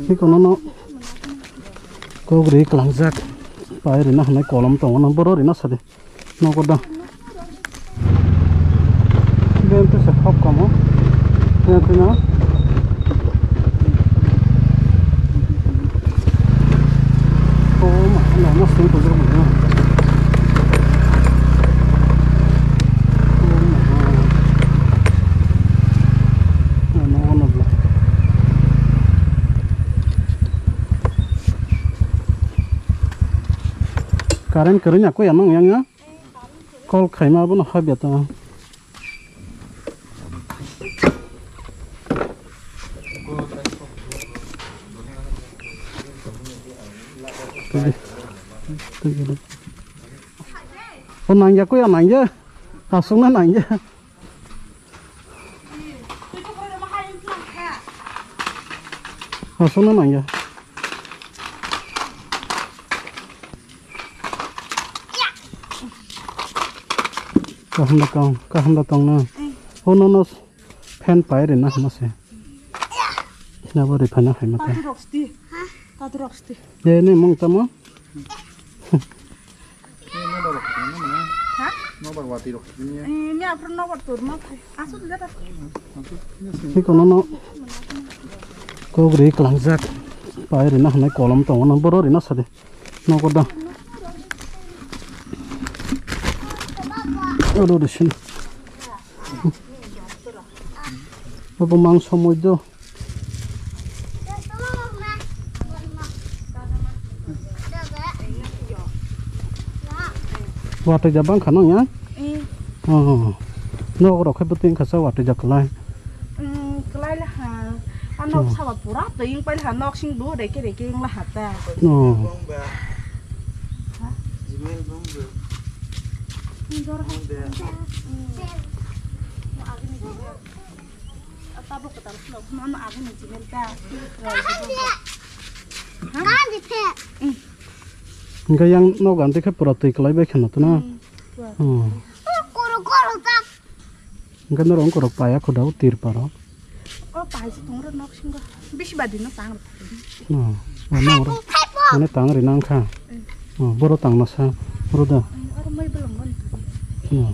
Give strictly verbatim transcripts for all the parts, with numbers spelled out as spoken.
Hikono no kok ri klangjak. Pai rina hanai kolom tongo no boro rina sadi. Nogo da. Ben to se khop kamo. Ben to na. Oh, ma, ma, ma, sing ko jero mo. Oh, ma. Ano, ano, bla. Current kwrwi na koi ano yang ya. Call khaima abono habya ta. O nangya, kuya nangya. Aswkno nangya. Aswkno nangya. Kaham da tong, kaham da tong na. O no no fan pai rina hama se. Nabo ri phana hai mata. Tadi rok sti. Tadi rok sti. Ye ne mong tamo. Ha? Nobar wati rok ni. Eh, ni afro nobar tur ma phai. Asu dile ta. Ni kono no. Kok ri klangjak. Pai rina hanai kolom tongo no boro rina sadi. Nogo da. Oro de sin. Babo mang somoi do. Watui da bang khano ya? Eh. Oh. Nok rok khe bwtwi wngkha sa watui da kwlai. Mm, kwlai le ha. A nok saba pura twi wng pai le ha, nok sing bo reke reke wng la ha ta. Oh. Ha? Jimel bong bo. Ni dor ha. Bong de. Mm. Mo agi ni dor. Tabuk kwtal khwlai, mano agini chimel ta. Kandi phe. Hingke yang nok gante khe pura twi kwlai bai kheno tuna. Hmm, pura. Hmm. Koro koro ta. Hingke norok korok paya khuda o tirparo. O pai se tongo nok singo. Bisi badi no tang. Hmm. Ano oro. Mane tang ri nang kha. Hmm. Oh, boro tang masa, boro da. Oro mai bolong gon. Hmm.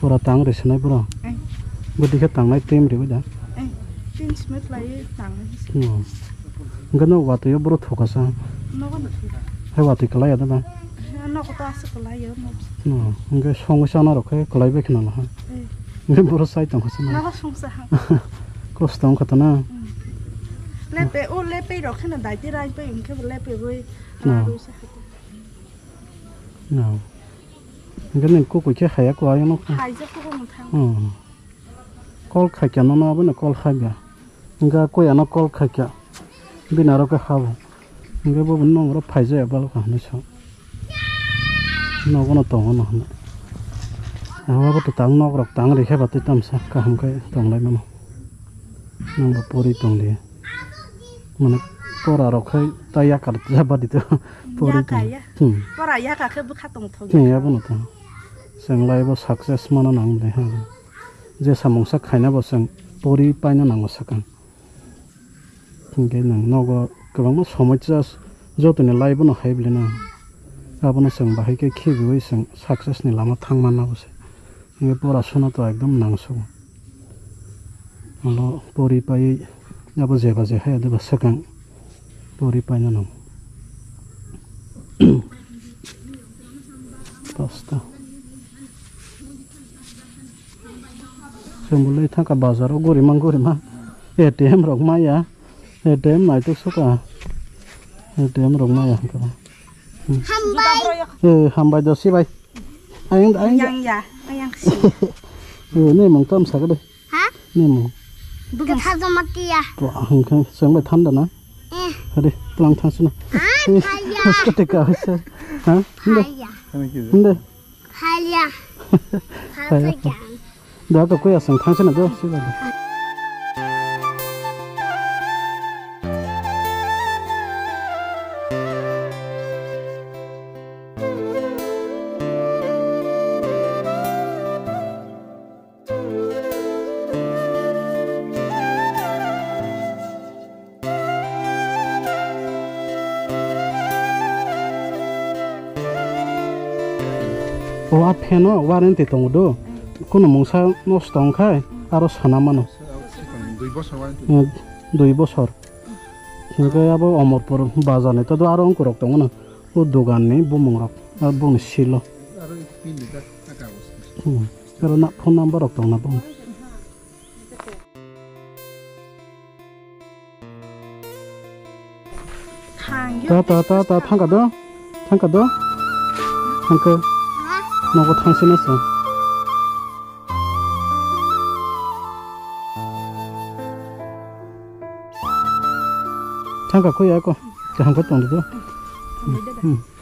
Pura tang ri sinai boro. Eh. Bwdikhe tangnai tim riwi da. Eh, tin smet lai tangnai. Hmm. Hingke no watwi o boro thokasa. Nogo no thok. Hai watwi kwlai ya da ba? Eh, nogo to aswk kwlai ya, no. Hmm. Hingke songwi sana rok khe kwlai bai khna ha. Eh. Hingke boro sai tong khasa na. Nogo songsa ha. Kosto wng kha to na. Hmm. Lepe, o lepe rok kheno dai ti rai pe hingke bo lepe boi. Hmm. Aro sa ha. No. Hingke nini kukui khe haya kua ayano. Haijak kukui mwthang. Hmm. Call khaikya nono abono call khaikya. Hingke koi ano call khaikya. Bini aro khe habo. Hingke bo bini nongro phaijaya balo kaham sa. Nogono tongo no hwnwi. Abo bo to tang nok rok tang rikhe ba twi tamsa kaham khe tonglai mano. Nangbo pori tongdi. Mane pora rok khai ta yakar jabadi to. Pori Yaka tong. Ya. Hmm. Pora yaka khe bwkha tongthok. Hmm, abono to. Chwng laibo success mana nang de ha. Je samungsa khaina bo chwng pori paina nango sakang. Hingke nang nogo kwbangma somosya jotoni laibo no hai bwlai nang. Abono chwng bahai khe khibiwi chwng success ni lama thang manna bo se. Hingke pora suna to ekdom nangsugo. Alo pori paiwi abo jeba je hai adeba swkang pori paina nang. Pasta. Chwng bolai thangkha bazar o gurima gurima A T M rok maya. A T M naitok suka. A T M rok maya hwnkha. Hambai. Eh, hambai do sibai. Ayang, ayang. Yang ya, ayang si. Eh, ne mung tam sa de. Ha? Ne mung. Bukan. Kata sama tia. To ang kan sang bai thanda na. Eh. Hadi, tlang thang sina. Ah, kaya. Kata ka sa. Ha? Kaya. Inde. Haya. Haya. Haya. Da to kuya sang thang sina do. O a fan o warranty tongo do. Kuno mungsa nosto wngkhai aro sana mano. Dui bosor warranty. Hmm, dui bosor. Hingke abo Omorpur bazar ni todo aro wngkorok tongo no. O dogan ni bumung rok, aro bumung ni silo. Aro pin rijak a kagoz. Hmm. Aro na phone number rok tong na bumung. Ta, ta, ta, ta, thangka do? Thangka do? Thangka. Nogo thangsi na sa. Thangka koi ako. Kaham ko tong do. Hmm.